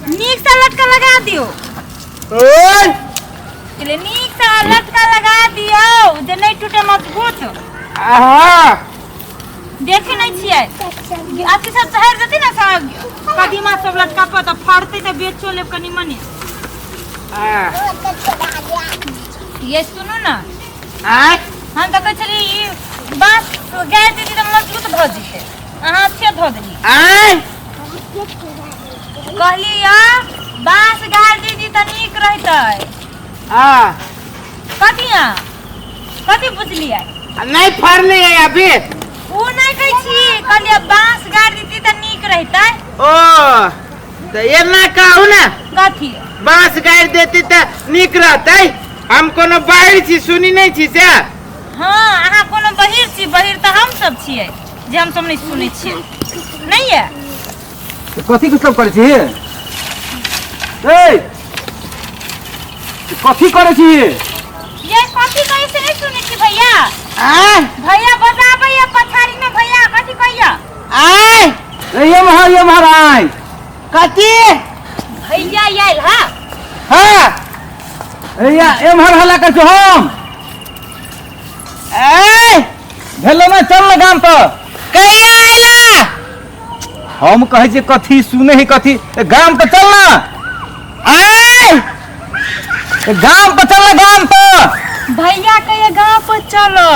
नीक से लटका लगा दियो। ओए कहलियै नीक से लटका लगा दियो जे नहि टूटे मजबूत। आहा देखे नहीं छियै अथी सब चढ़ि जेतै ने सब कदीमा सब लटका पर तऽ फड़तै तऽ बेचो लेब कनि मनि। ये सुनू ने। आय हम तऽ कहै छलियै ई बाँस गाड़ि देती तऽ मजबूत भऽ जेतै, अहाँ अच्छे धऽ देली। आय कहली या बाँस गाड़ि दीदी तऽ नीक रहितै। हाँ कथी अहाँ कथी बुझलियै? नहीं फड़ले है अभी। ओ नहीं कहै छी, कहलियै बाँस गाड़ि देती तऽ नीक रहितै। ओ तऽ एना कहू ने। कथी? बाँस गाड़ि देती तऽ नीक रहतै। हम कोनो बाहर छी सुनी नहीं छी से। हाँ अहाँ कोनो बहिर छी, बहिर तऽ हम सब छियै जे हम सब नहीं सुनै छियै। नहीं है कथी के सब करै छी? ए कथी करै छी? ये कथी कहै से नहीं सुनै छी भैया। आय भैया बजाबैया पछाड़ी में, भैया कथी कहैया? आय ए ये महर, ये महर आय। कथी? भैया आयल हा। हाँ ए या एम्हर हल्ला कर छौ हम। आय भेलो ना चल ना गाम पर। कहिया आयला? हम कहै छी कथी सुने ही कथी, ए गाम पर चल ना। आय ए गाम पर चल ना, गाम पर। भैया कहिया गांव पर चलो?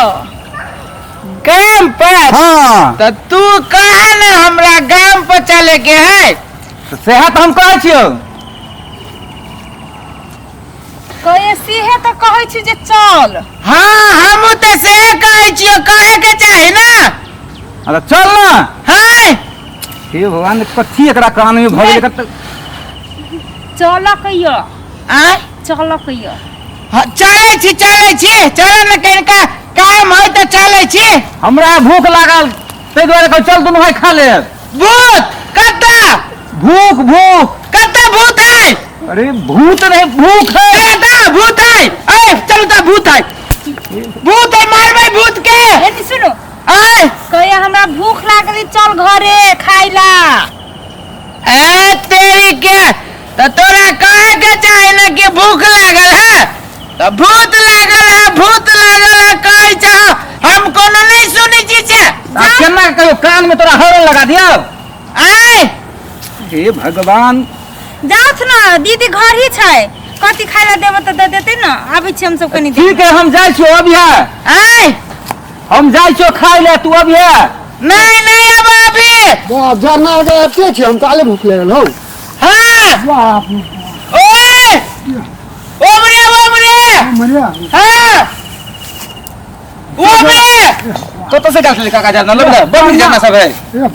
गाम पर? हाँ। तो तू कहा ना हमरा गाम पर चले के है? तो सेहा तो हम कहै छियौ। कहिया सेहे तो कहै छी जे चल। हाँ हमहूँ तो सेहे कहै छियौ, कहे के चाही ना। अरे चल ना। हाँ हे भगवान कथी एकरा कान में भऽ गेलै कत। चल कहियो। आय चल कहियो। हाँ, चलै छी, चलै छी, चल ने कनिका काम है तऽ चलै छी। हमरा भूख लागल ताहि दुआरे कहै चल दुनू भाई खा लेब। भूत कतऽ? भूख भूख। कतऽ भूत है? अरे भूत नहीं भूख है। कतऽ भूत है? ए चलू तऽ भूत है, भूत है, मारबै भूत के। ए सुनू। आय कहिया हमरा भूख लागल चल घरे खाइला। ए तेरी के तो तोरा कहे के चाही ना कि भूख लागल है तो भूत लागल है, भूत लागल है कहै छह, हम कोनो नहीं सुनै छी से। आ केना कहियो कान में तोरा हरन लगा दियौ। आय हे भगवान। जाउथ ना दीदी घर ही छै, कथी खाइ ला देबो तऽ दे देतै ना। आबै छी हम सब कनी देर। ठीक है हम जाइ छियौ अभी है। आय हम जाइ छियौ खाइ ले, तू अभी है। नहीं नहीं अब अभी। बाप जरना हो गया के छी हम काले भूख लागल हौ। हाँ। बाप ओए ओमरे ओमरे। मरिया। हाँ ओमरे। तो तो से गाल से काका जाना लोग बड़ जाना सब है। ए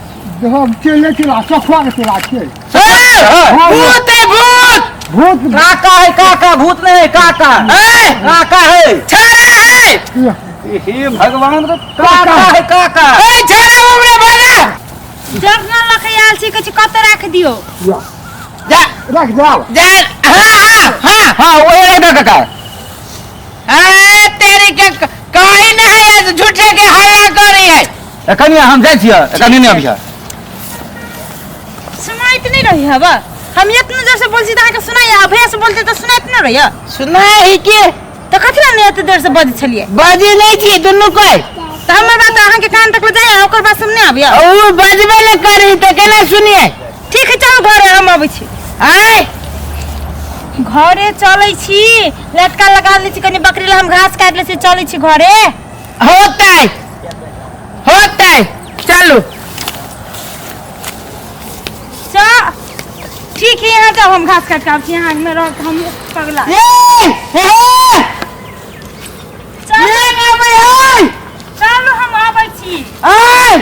देखो चले चला सखवा के चला छे। हाँ, भूत है भूत। भूत काका है काका, भूत नहीं है काका। ए काका है। छाड़ा है। हे भगवान काका है काका। ए छाड़ा ओमरे भागा। जरना लखे आयल छी कहै छी कतऽ राख दियौ? जा। जा। रख जाओ। जा। हाँ हाँ हाँ। हाँ वही रख दे काका। ए तेरी के कहीं नहीं है झूठे के हल्ला कर रही है। एखन हम जाइ छियै, एखन नहीं अभी। सुनाइत नहीं रही हवा। हम इतना जोर से बोल छी त अहाँके सुनाइ, आ भैया से बोलते त सुनाइत नहीं रही। सुनाइ है के? त कथी ला नहीं एते देर से बजै छलियै? बजै नहीं छी दुनू कोई। त हमर बात अहाँके कान तक ले जाय, ओकर बात सब नहीं आबिया। ओ बजबे न करी त केना सुनिए? ठीक है चलू घरे, हम अबै छी। आय घरे चलै छी, लटका लगा लै छी कनी बकरी ला हम घास काटि लै छी, चलै छी घरे। होतै होतै चलू। चल ठीक है, यहाँ जाओ, हम घास काट के आबै छी, यहाँ में रह के हम पगला। ए हे चलू। ये आबै है। चलू हम आबै छी। आय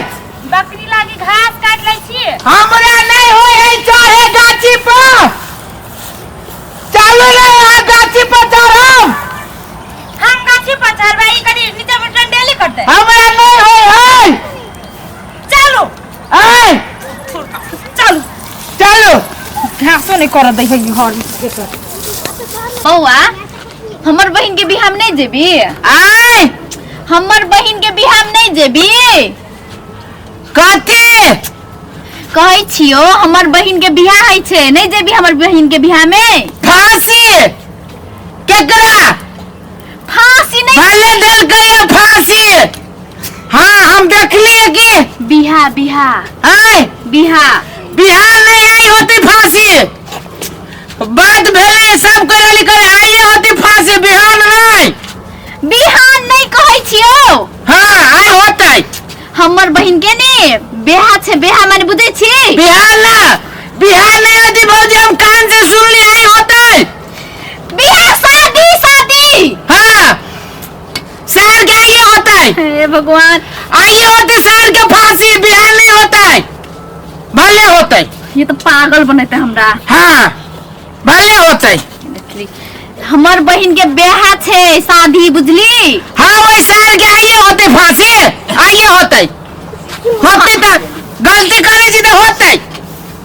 बकरी लागी घास काट लै छी। हमरा नहीं होय है चढ़े गाछी पर। चलू रे यहाँ गाछी पर चढ़म। हम गाछी पर चढ़बै, ई कनी नीचा में डंडेली करतै। हमरा नहीं होय है। चलू। आय चलू चलू। घासो नहीं करऽ दै है घर में। बौआ हमर बहिन के बियाह में नहीं जेबी? आय हमर बहिन के बियाह में नहीं जेबी? कथी? कहै छियो हमर बहिन के बियाह होइ छै, नहि जेबी हमर बहिन के बियाह में? फांसी केकरा? फांसी नहीं। भले देलकै ये फांसी। हाँ हम देखलिए कि बिहा बिहा। आय बिहा। बिहार नहीं आई होती फांसी। बात भेलै सब करली कर आइए होती फांसी, बिहार नहीं। बिहान नहीं कहै छियो। हाँ आइ होतै। हमर बहिन के ने बिहा छै, बिहा माने बुझै छी? बिहार ना, बिहार नहीं होती भौजी, हम कान से सुनली आई होतै। बिहा शादी शादी। हाँ शहर के आइए होतै। हे भगवान। आइए होते शहर के फांसी, बिहार नहीं होतै। भले होतै। ये तो पागल बनेते हमरा। हाँ भले होतै। हमर बहिन के ब्याह छै, शादी, बुझली? हाँ वही शहर के आइए होते फांसी, आइए होतै। होतै तऽ गलती करै छी तऽ होतै।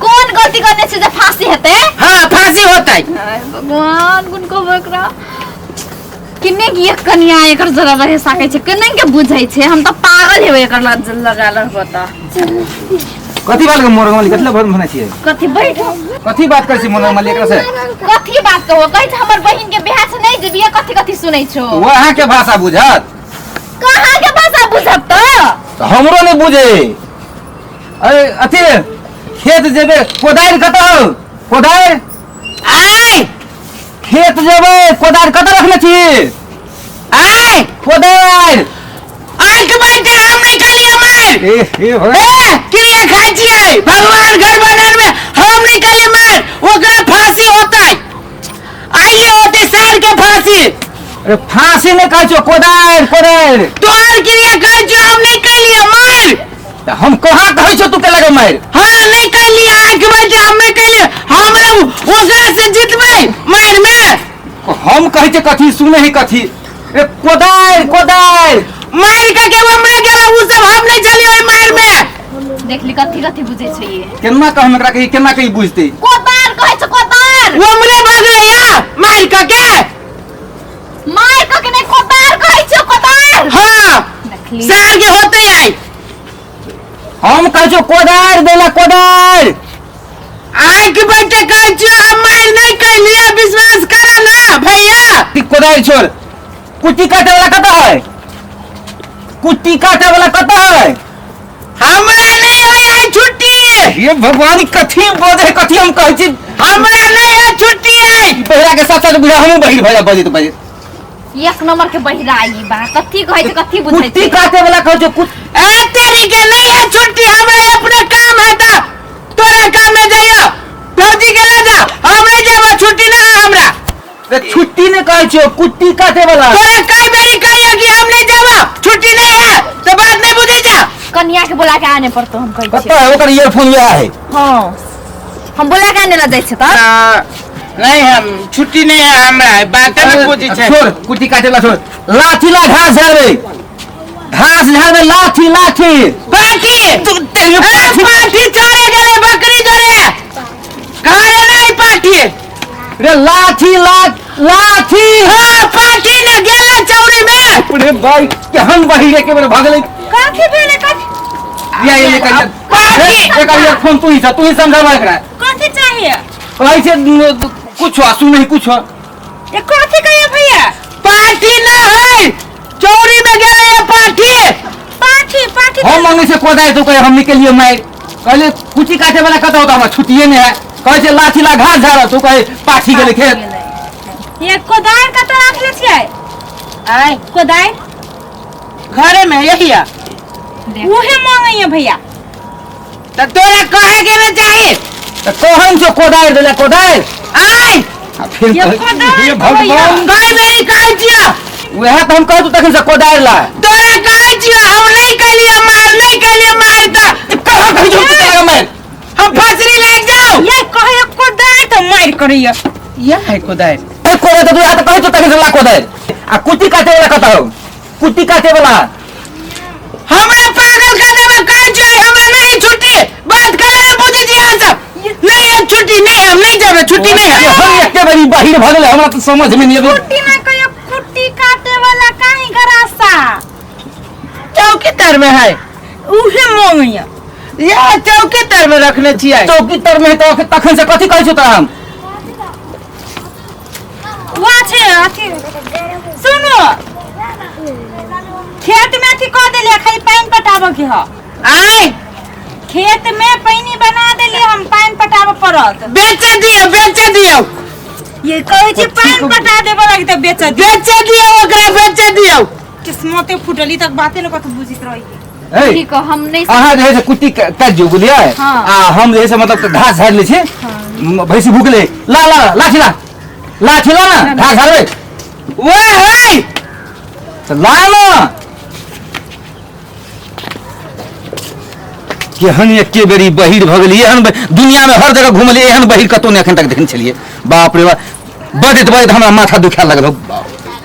कोन गलती करने छै जे फांसी हेतै? हाँ फांसी होतै। हाय भगवान, कोन कहबै एकरा? किन्ने की एक कनिया एकर जरा रहे सकै छै, केने के बुझै छै? हम तऽ पागल हेबै एकर लगा रहबो तऽ। कथी बात के मोर मालिक कथी भर भने छियै? कथी बैठो। कथी बात करै छी मोर मालिक एकरा से? कथी बात कहो? कहै छै हमर बहिन के बियाह से नहीं जेबियै, कथी कथी सुनै छो? वो अहाँ के भाषा बुझत? कहाँ के भाषा बुझत तऽ? तऽ हमरो नहीं बुझे। अरे अथी खेत जेबे कोदारि कतऽ हौ? कोदारि? आय खेत जेबै कोदारि कतऽ रखने छी? आय कोदारि। आंख बैठे हम निकलिए मार। ए हे भगवान। ए क्रिया खाइ छियै भगवान घर बनान में, हम निकलिए मार, ओकरा फांसी होतै। आइए होतै सार के फांसी। अरे फांसी नहीं कहै छियौ, कोदारि कोदारि। तोहर क्रिया कहै छियौ, हम नहीं कैलिए मार। तऽ हम कहाँ कहै छियौ तू के लगे मारि? हाँ नहीं कैलिए, आंख बैठे हम नहीं कैलिए। हमरा ओकरा से जीतबै मार में। हम कहै छियै कथी सुनै है कथी? ए कोदारि कोदारि। मार के के हमरे गेल उ सब, हम नहीं चलिए ओइ मार में। देखली कथी कथी बुझै छै ये। केना कहम एकरा के, केना के ई बुझतै? कोदार कहै छै कोदार। वो हमरे भगलै या मार के के। मार के के नहीं, कोदार कहै छै कोदार। हाँ देखली। सार के होतै आई। हम कहै छियौ कोदारि देला कोदारि। आंख बैठे कहै छियौ हम मार नहीं कैलिए, विश्वास कर ना भैया। ती कोदारि छोड़, कुट्टी काटे वाला कतऽ है? कुट्टी काटे वाला कतऽ है? हमरा नहीं है आई छुट्टी। ये भगवान कथी बजे कथी हम कहै छी? हमरा नहीं है छुट्टी आई। बहिरा के साथ साथ बुझा हमहूँ बहिर भैया बजैत बजैत। एक नंबर के बहिरा ई बा, कथी कहै छै कथी बुझै कुट्टी छै? काटे वाला कहै छै कुट। ए तेरी के नहीं है छुट्टी, हमरा अपने काम है त तोरा काम में जाइयो, फौजी के ले जा, हम नहीं जाबो, छुट्टी ना है हमरा। रे छुट्टी नहीं कहै छियौ, कुट्टी काटे वाला। तोरा कई बेरी कहियो कि हम नहीं जाबो, छुट्टी नहीं है तो बात नहीं बुझे जा। कनिया के बोला के आने पड़तो हम कहै कतऽ छियै। है ओकर ईयरफोन? वएह है। हाँ हम बोला के आने ला जाइ छै तऽ। नहीं हम छुट्टी नहीं है हमरा, बात नहीं बुझे छै। छोड़ कुट्टी काटे वाला छोड़, लाठी ला घास झाड़बे, घास झाड़बे लाठी लाठी। पाठी तू तेरी ए, पाठी। पाठी चरे गेले बकरी जोरे, घरे नहीं पाठी। रे लाठी ला लाठी। हाँ पाठी ने गेले चौरी में। रे भाई केहन बहिरे के बेर भगलै। कथी भेलै कथी? या ये कर पाठी। एकर ईयरफोन तू ही छ, तू ही समझावा एकरा। कथी चाहिए? कहै छै कुछ सुनै कुछ। ये कथी कहिए भैया? पाठी ना है चौरी में गेले ये पाठी। पाठी पाठी। हम मांगे से कोदारि तो कहे हम निकलिए मार। कहले कुची काटे वाला कतऽ होता, हमरा छुट्टिए नहीं है। कहै छै लाठी ला घास झाड़, तू कहे पाठी गेलै खेत। ये कोदारि कतऽ राखले छियै? आय कोदारि घरे में यही है। उहे मांगैया भैया। तो तोरा कहे के ना चाहिए। तऽ कहन छौ कोदारि देले कोदारि। आय आ फिर ये कहै- कोदारि हे भगवान। कई बेरी कहै छियौ। वएह तऽ हम कहै तखन से कोदारि ला। तोरा कहै छियौ हम नहीं कैलिए मार, नहीं कैलिए मार तऽ कहाँ कहै छौ तू लगा मार? हम फसरी लागि जाऊ। ये कहैया कोदारि तऽ मारि करैया। यह है कोदारि। ए कोदारि तऽ तू तऽ कहै छौ तखन से ला कोदारि। आ कुट्टी काटे वाला कतऽ हौ? कुट्टी काटे वाला। हमरा पागल कर देबे कहै छियौ हमरा नहीं छुट्टी, बात करे ना बुझै छी अहाँ सब। नहीं है छुट्टी, नहीं हम नहीं जेबै, छुट्टी नहीं है। हम एते बड़ी बहिर भऽ गेलै, हमरा तऽ समझ में नहीं अबै। कुट्टी ना कहियो, कुट्टी काटे वाला काहे गरासा चौकी तर में है। उहे मांगैया। या चौकी तर में रखने छियै। चौकी तर में तो तखन से कथी कहै छौ तोरा हम? वहाँ छै अथी, सुनू, खेत में अथी कऽ देलियै, खाली पानि पटाबऽ के ह। आय? खेत में पानि बना देलियै हम, पानि पटाबऽ पड़त। बेच दियौ, बेच दियौ। ये कहै छी पानि पटा देबऽ लागि तऽ बेच दियौ। बेच दियौ ओकरा, बेच दियौ। किस्मते फूटली तक बाते ने कतौ बुझैत रही। ए ठीक है, हम नहीं। अहाँ जे है से कुट्टी काटि दियौ, बुझलियै? हाँ। आ हम जे है से मतलब घास झाड़ि लै छी। भैंसी भुकलै। ला ला, लाठी ला, लाठी ला ना, घास झाड़बै। वाह है। तऽ ला ना। केहन एके बेरी बहिर भऽ गेलियै एहन दुनियामे हर जगह घुमलियै, एहन बहिर कतौ नहि एखन तक देखने छलियै। बाप रे बाप, बजैत बजैत हमरा माथा दुखाए लगल हौ। बाप।